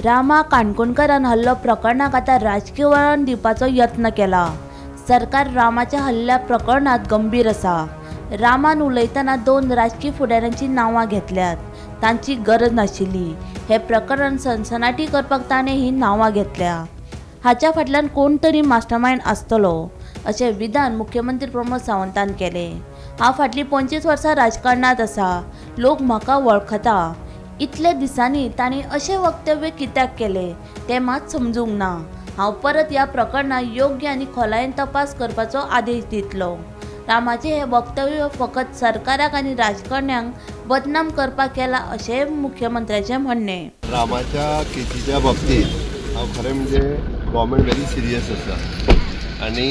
रामा काणकोणकारान हल्लो प्रकरणाक आतां राजकीय वळण दिवपाचो यत्न केला. सरकार रामाच्या हल्ल्या प्रकरणात गंभीर आसा. रामान उलयतना 2 राजकीय फुडाऱ्यांची नांवां घेतल्यात, तांची गरज नाशिल्ली. हे प्रकरण सनसनाटी करपाक ताणें ही नांवां घेतल्या. हाच्या फाटल्यान कोण तरी मास्टरमायंड आसतलो अशें विधान मुख्यमंत्री प्रमोद सावंतान केलें. हांव फाटलीं 25 वर्सां राजकारणांत आसा, लोक म्हाका वळखता. इतले दिसांनी तांणी अशें वक्तव्य कित्याक केलें तें मात समजूंक ना. हांव परत ह्या प्रकरणात योग्य आनी खोलायेन तपास करपाचो आदेश दितलो. रामाचें हें वक्तव्य फकत सरकाराक आनी राजकारण्यांक बदनाम करपाक केलां अशें मुख्यमंत्र्याचें म्हणणें. रामाच्या केसीच्या बाबतींत हांव खरें म्हणजे गव्हर्मेंट व्हेरी सिरियस आसा आनी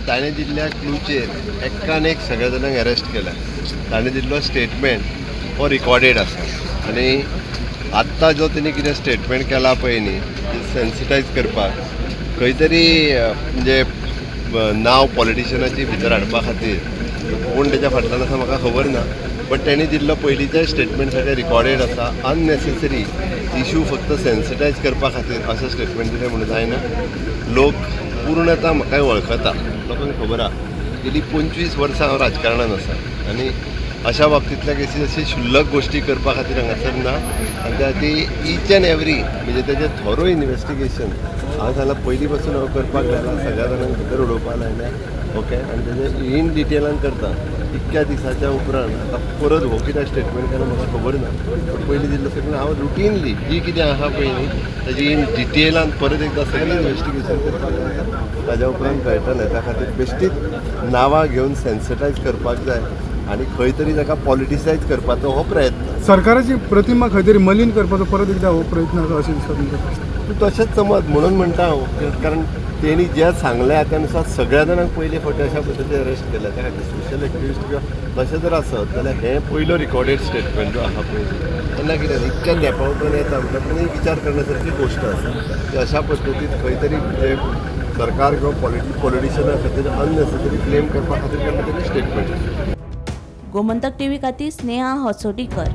ताणें दिल्ल्या क्लूचेर एकान एक सगळ्या जाणांक अरेस्ट केला. ताणें दिल्लो स्टेटमेंट हो रिकॉर्डेड आसा आनी आत्तां जो तेणी कितें स्टेटमेंट केला पळय न्ही, सेन्सिटायज करपाक खंय तरी म्हणजे नांव पॉलिटिशनाची भितर हाडपा खातीर कोण तेच्या फाटल्यान आसा म्हाका खबर ना, बट तेणी दिल्लो पयलींचे स्टेटमेंट सगळें रिकॉर्डेड आसा. अननेसेसरी इशू फक्त सेन्सिटायज करपा खातीर अशें स्टेटमेंट दिलें म्हणून जायना. लोक पूर्णता म्हाकाय वळखता, लोकांक खबर आसा गेली 25 वर्सां हांव राजकारणान आसा आनी अशा बाबतींतल्या केसी अशी शुल्लक गोश्टी करपा खातीर हांगासर ना. आनी त्या खातीर इच एन्ड एवरी म्हणजे तेजें थोरो इन्वेस्टिगेशन हांवें सांगलां पयलीं पासून हांव करपाक लायलां, सगळ्या जाणांक भितर उडोवपाक लायल्या. ओके, आनी तेजें इन डिटेलान करता. इतक्या दिसाच्या उपरांत आतां परत हो कित्याक स्टेटमेंट केला म्हाका खबर ना, बट पयलीं दिल्लो स्टेटमेंट हांव रुटीनली जी कितें आसा पळय न्ही तेजी इन डिटेलान परत एकदां सगळें इन्वेस्टिगेशन करपाक लायता, ताज्या उपरांत कळटलें. त्या खातीर बेश्टीच नांवां घेवन सेन्सिटायज करपाक जाय आनी खंय तरी ताका पॉलिटिसायज करपाचो हो प्रयत्न, सरकाराची प्रतिमा खंय तरी मलीन करपाचो परत एकदा हो प्रयत्न आसा अशें दिसता तुमकां? तूं तशेंच समज म्हणून म्हणटा हांव, कारण तेणी जें सांगलें त्या नुसार सगळ्या जाणांक पयले फावटी अशा पद्दतीन अरेस्ट केल्या. त्या खातीर सोशल एक्टिविस्ट किंवा तशें जर आसत जाल्यार हें पयलो रिकॉर्डेड स्टेटमेंट जो आसा पळय तेन्ना कितें इतक्या तेंपा उपरांत येता म्हणटा विचार करण्या सारकी गोश्ट आसा की अशा पद्दतीन खंय तरी म्हणजे सरकार किंवा पॉलिटिशना खातीर अननेसेसरी ब्लेम करपा खातीर केन्ना तरी स्टेटमेंट. गोमंतक टीव्ही खातीर स्नेहा हसोटीकर.